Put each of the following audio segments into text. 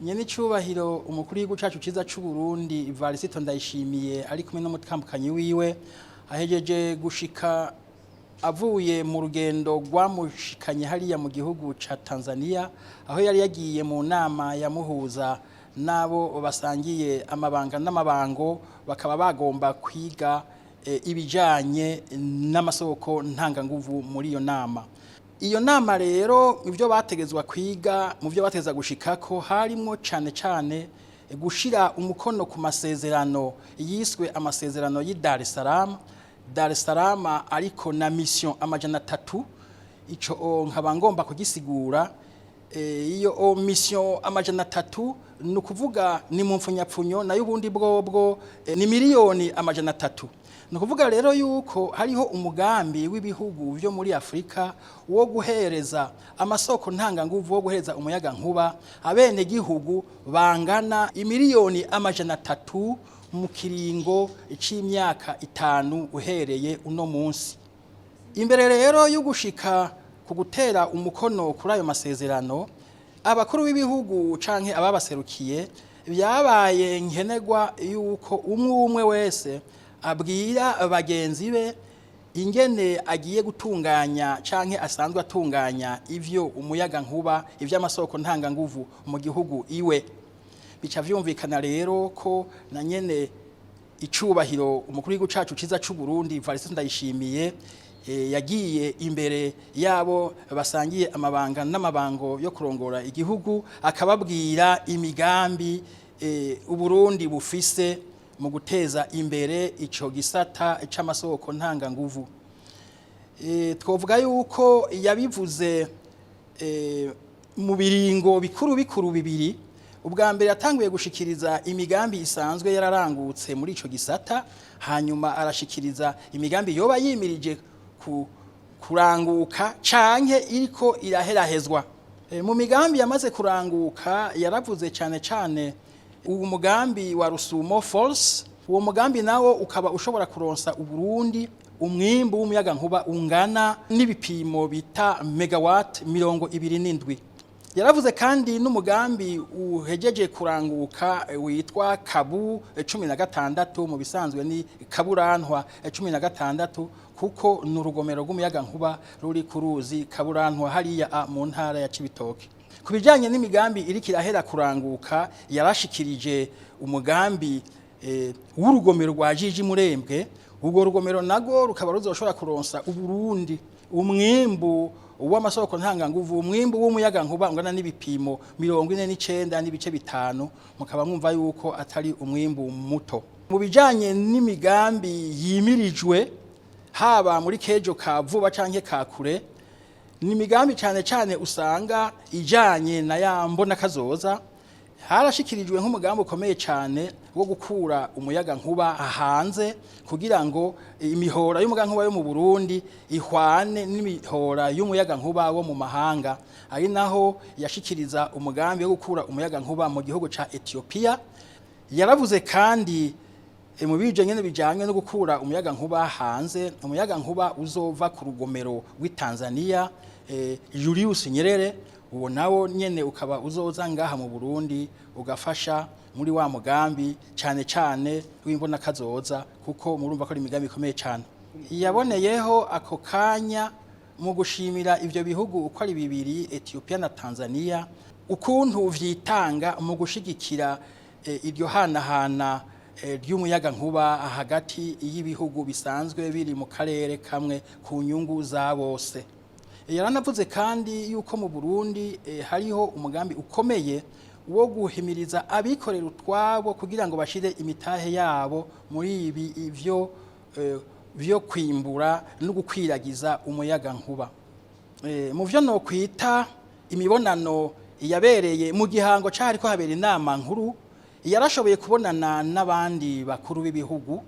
Nyenicubahiro umukuru w'igihugu cacu ciza c'u Burundi Varisito Ndayishimiye ari kumwe n'umutambukanyi wiwe ahejeje gushika avuye mu rugendo rwamushikanye hariya mu gihugu ca Tanzania, aho yari yagiye mu nama yamuhuza n'abo basangiye amabanga n'amabango, bakaba bagomba kwiga ibijanye n'amasoko ntanganguvu muri iyo nama. Iyo nama rero, ibyo bategezwa kwiga, mu byo bateza gushikako harimwo cane cane gushira umukono ku masezerano yiswe amasezerano y'i Dar es Salaam. Dar es Salaam ariko na mission 300. Ico nkaba ngomba kugisigura. Iyo mission 300 ni ukuvuga ni mu mfunyapfunyo, nayo ubundi bwobwo ni miliyoni 300. Ni ukuvuga rero yuko hariho umugambi w'ibihugu byo muri Afurika wo guhereza amasoko ntanganguvu, wo guhereza umuyaga nkuba abenegihugu bangana imiliyoni 300 mu kiringo c'imyaka 5 uhereye uno munsi. Imbere rero yo gushika ku gutera umukono kuri ayo masezerano, abakuru b'ibihugu canke ababaserukiye byabaye nkenerwa yuko umwe umwe wese abwira bagenzi be ingene agiye gutunganya canke asanzwe atunganya ivyo umuyaga nkuba, ivy'amasoko ntanganguvu mu gihugu iwe. Bica vyumvikana rero ko na nyene icubahiro umukuru w'igihugu cacu ciza c'u Burundi Varisito Ndayishimiye yagiye imbere yabo basangiye amabanga n'amabango yo kurongora igihugu, akababwira imigambi Uburundi bufise mu guteza imbere ico gisata c'amasoko ntanganguvu. Twovuga yuko yabivuze mu biringo bikuru bikuru bibiri. Ubwa mbere yatanguye gushikiriza imigambi isanzwe yararangutse muri ico gisata, hanyuma arashikiriza imigambi yoba yimirije kuranguka canke iriko iraherahezwa. Mu migambi yamaze kuranguka yaravuze cane cane uwo mugambi wa Rusumo Falls. Uwo mugambi nawo ukaba ushobora kuronsa Uburundi umwimbu w'umuyaga nkuba ungana n'ibipimo bita megawatt 27. Yaravuze kandi n'umugambi uhejeje kuranguka witwa Kabu 16, mu bisanzwe ni Kaburantwa 16, kuko ni urugomero rw'umuyaga nkuba ruri ku ruzi Kaburantwa hariya mu ntara ya Cibitoke. Ku bijyanye n'imigambi iriko irahera kuranguka, yarashikirije umugambi w'urugomero rwa Jiji Murembwe. Urwo rugomero narwo rukaba ruzoshobora kuronsa Uburundi umwimbu w'amasoko ntanganguvu, umwimbu w'umuyaga nkuba ungana n'ibipimo 49.5, mukaba mwumva yuko atari umwimbu muto. Mu bijanye n'imigambi yimirijwe, haba muri kejo ka vuba canke ka kure, ni imigambi cyane cyane usanga ijanye na ya mbona kazoza. Harashikirijwe nk'umugambi ukomeye cyane wo gukura umuyaga nkuba hanze kugira ngo imihora y'umuyaga nkuba yo mu Burundi ihwane n'imihora y'umuyaga nkuba wo mu mahanga, ari naho yashikiriza umugambi wo gukura umuyaga nkuba mu gihugu ca Ethiopia. Yaravuze kandi mu bije nyene bijanye no gukura umuyaga nkuba hanze, umuyaga nkuba uzova ku rugomero rw'i Tanzania Julius Nyerere. Uwo nawo nyene ukaba uzoza ngaha mu Burundi ugafasha muri wa mugambi cane cane w'imbona kazoza, kuko murumva ko ari imigambi ikomeye cane. Yaboneyeho ako kanya mu gushimira ivyo bihugu uko ari bibiri, Ethiopia na Tanzania, ukuntu vyitanga mu gushigikira iryo hanahana ry'umuyaga nkuba hagati y'ibihugu bisanzwe biri mu karere kamwe ku nyungu za bose. Yaranavuze kandi yuko mu Burundi hariho umugambi ukomeye wo guhimiriza abikorera utwabo kugira ngo bashire imitahe yabo muri ibi ivyo vyo kwimbura no gukwiragiza umuyaga nkuba. Mu vyo no kwita imibonano yabereye mu gihango cari ko habera inama nkuru, yarashoboye kubonana n'abandi bakuru b'ibihugu,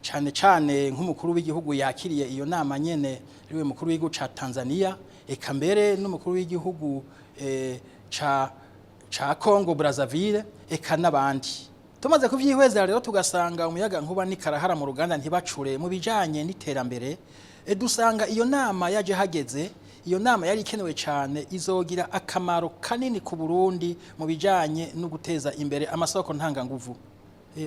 cane cane nk'umukuru w'igihugu yakiriye iyo nama nyene, ariwe mukuru w'igihugu ca Tanzania, eka mbere n'umukuru w'igihugu ca Congo Brazzaville, eka n'abandi. Tumaze kuvyihweza rero, tugasanga umuyaga nkuba ni karahara mu ruganda, ntibacure mu bijanye n'iterambere. Dusanga iyo nama yaje hageze. Iyo nama yari ikenewe cyane, izogira akamaro kanini ku Burundi mu bijanye no guteza imbere amasoko ntanganguvu.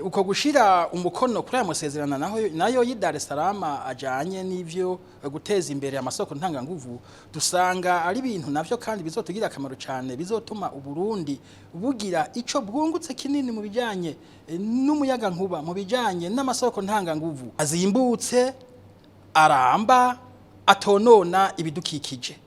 Uko gushira umukono kuri aya masezerano naho nayo y'i Dar es Salaam ajanye n'ivyo guteza imbere amasoko ntanganguvu, dusanga ari ibintu navyo kandi bizotugira akamaro cyane, bizotuma Uburundi bugira ico bwungutse kinini mu bijanye n'umuyaga nkuba, mu bijanye n'amasoko ntanganguvu azimbutse, aramba, atonona ibidukikije.